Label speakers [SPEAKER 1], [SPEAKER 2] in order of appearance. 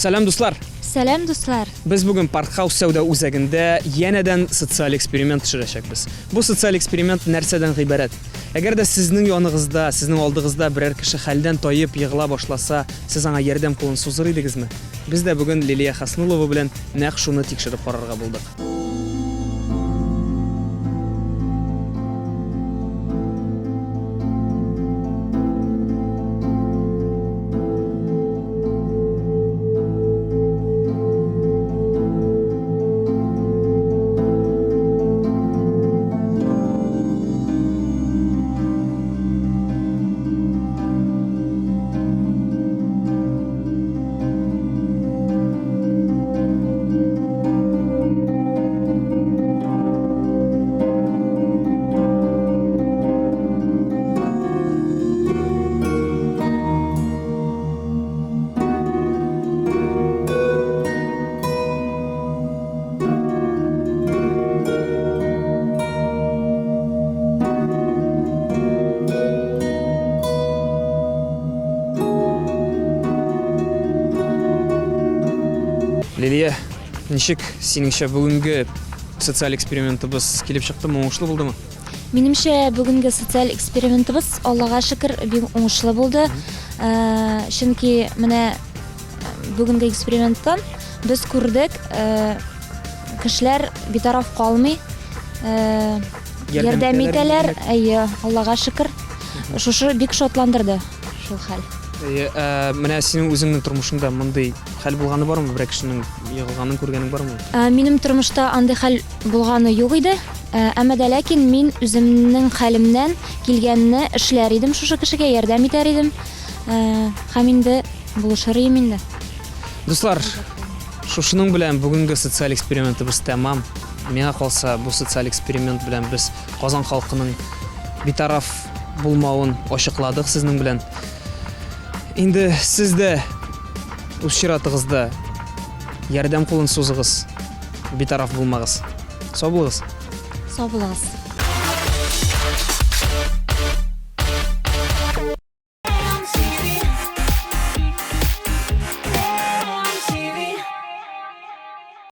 [SPEAKER 1] Сәлам, дуслар!
[SPEAKER 2] Сәлам, дуслар!
[SPEAKER 1] Без бүген Паркхаус сәүдә үзәгендә янәдән социаль эксперимент төшерәчәкбез. Бу социаль эксперимент нәрсәдән гыйбарәт? Әгәр дә сезнең яныгызда, сезнең алдыгызда берәр кеше хәлдән таеп егыла башласа, сез аңа ярдәм кулын сузыр идегезме? Без дә бүген Лилия Хаснулова белән нәкъ шуны тикшереп карарга булдык. Лилия, ничек синеңчә бүгенге социаль экспериментыбыз килеп чыктымы, уңышлы булдымы?
[SPEAKER 2] Минемчә, бүгенге социаль экспериментыбыз, Аллага шөкер, бик уңышлы булды. Э, чөнки менә бүгенге эксперименттан без күрдек, э, кешеләр битараф калмый, э, ярдәм итәләр. Әйе, Аллага шөкер. Шушы бик шатландырды шул хәл.
[SPEAKER 1] Әйе, ә, менә синең үзеңнең тормышыңда мондый хәл булганы бармы? Берәр кешенең егылганын күргәнең бармы?
[SPEAKER 2] Ә, минем тормышта андый хәл булганы юк иде. Ә, әмма дә ләкин мин үземнең хәлемнән килгәнне эшләр идем шушы кешегә, ярдәм итәр идем. Ә, һәм инде булышыр идем инде.
[SPEAKER 1] Дуслар, шушының белән бүгенге социаль экспериментыбыз тәмам. Миңа калса, бу социаль эксперимент белән без Казан халкының битараф булмавын ачыкладык сезнең белән. Инде сез дә үз чиратыгызда ярдәм кулын сузыгыз, битараф булмагыз. Сау булыгыз.
[SPEAKER 2] Сау булыгыз.